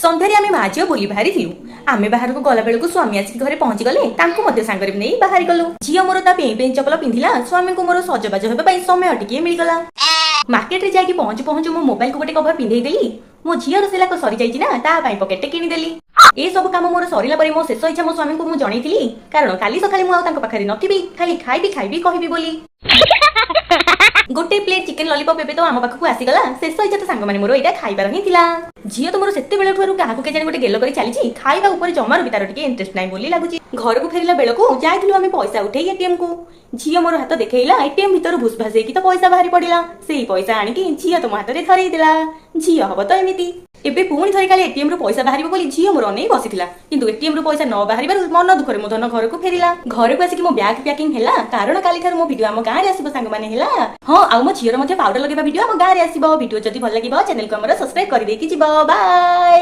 ସନ୍ଧ୍ୟାରେ ଆମେ ମା ଝିଅ ବୁଲି ବାହାରିଥିଲୁ। ଆମେ ବାହାରକୁ ଗଲା ବେଳକୁ ସ୍ୱାମୀ ଆସିକି ଘରେ ପହଞ୍ଚି ଗଲେ। ତାଙ୍କୁ ମଧ୍ୟ ସାଙ୍ଗରେ ନେଇ ବାହାରି ଗଲୁ। ଝିଅ ମୋର ତା ପେଇଁ ପେଇଁ ଚପଲ ପିନ୍ଧିଲା। ସ୍ୱାମୀଙ୍କୁ ମୋର ସଜବାଜ ହେବା ପାଇଁ ସମୟ ଟିକିଏ ମିଳିଗଲା। ମାର୍କେଟରେ ଯାଇକି ପହଞ୍ଚୁ ପହଞ୍ଚୁ ମୋ ମୋବାଇଲକୁ ଗୋଟେ କଭର ପିନ୍ଧେଇ ଦେଲି। ମୋ ଝିଅର ସେଲାକ ସରିଯାଇଛି ନା, ତା ପାଇଁ ପକେଟଟେ କିଣିଦେଲି। ଏ ସବୁ କାମ ମୋର ସରିଲା ପରେ ମୋ ଶେଷ ଇଚ୍ଛା ମୋ ସ୍ୱାମୀଙ୍କୁ ମୁଁ ଜଣେଇଥିଲି, କାରଣ କାଲି ସକାଳେ ମୁଁ ଆଉ ତାଙ୍କ ପାଖରେ ନଥିବି, ଖାଲି ଖାଇବି ଖାଇବି କହିବି ବୋଲି। ଗୋଟେ ପ୍ଲେଟ୍ ଚିକେନ ଲଲିପପ୍ ଏବେ ତ ଆମ ପାଖକୁ ଆସିଗଲା। ଶେଷ ଇଚ୍ଛା ତ ସାଙ୍ଗମାନେ, ମୋର ଏଇଟା ଖାଇବାର ହିଁ ଥିଲା। ଝିଅ ତ ମୋର ସେତେବେଳଠୁ କାହାକୁ କେଜାଣି ଗୋଟେ ଗେଲ କରି ଚାଲିଛି। ଖାଇବା ଉପରେ ଜମାରୁ ବି ତାର ଟିକେ ଇଣ୍ଟରେଷ୍ଟ ନାହିଁ ବୋଲି ଲାଗୁଛି। ଘରକୁ ଫେରିଲା ବେଳକୁ ଯାଇଥିଲୁ ଆମେ ପଇସା ଉଠେଇ ଏଟିଏମ୍ କୁ। ଝିଅ ମୋର ହାତ ଦେଖେଇଲା, ଏଟିଏମ୍ ଭିତରୁ ଭୁସ୍ ଭାସ ହେଇକି ତ ପଇସା ବାହାରି ପଡିଲା। ସେଇ ପଇସା ଆଣିକି ଝିଅ ତ ମୋ ହାତରେ ଧରେଇ ଦେଲା। ଝିଅ ହବ ତ ଏମିତି। ଏବେ ପୁଣି ଥରେ କାଲି ଏଟିଏମ୍ ରୁ ପଇସା ବାହାରିବ ବୋଲି ଝିଅ ମୋର ଅନେଇ ବସିଥିଲା। କିନ୍ତୁ ଏଟିଏମ୍ ରୁ ପଇସା ନ ବାହାରିବାରୁ ମନ ଦୁଃଖରେ ମୋ ଧନ ଘରକୁ ଫେରିଲା। ଘରକୁ ଆସିକି ମୋ ବ୍ୟାଗ ପ୍ୟାକିଂ ହେଲା, କାରଣ କାଲିଠାରୁ ମୋ ଭିଡିଓ ଆମ ଗାଁରେ ଆସିବ ସାଙ୍ଗମାନେ, ହେଲା। ହଁ, ଆଉ ମୋ ଝିଅର ମଧ୍ୟ ପାଉଡର ଲଗେଇବା ଭିଡିଓ ଆମ ଗାଁରେ ଆସିବ। ଭିଡିଓ ଯଦି ଭଲ ଲାଗିବ, ଚ୍ୟାନେଲକୁ ଆମର ସବସ୍କ୍ରାଇବ କରିଦେଇକି ଯିବ। ବାଏ।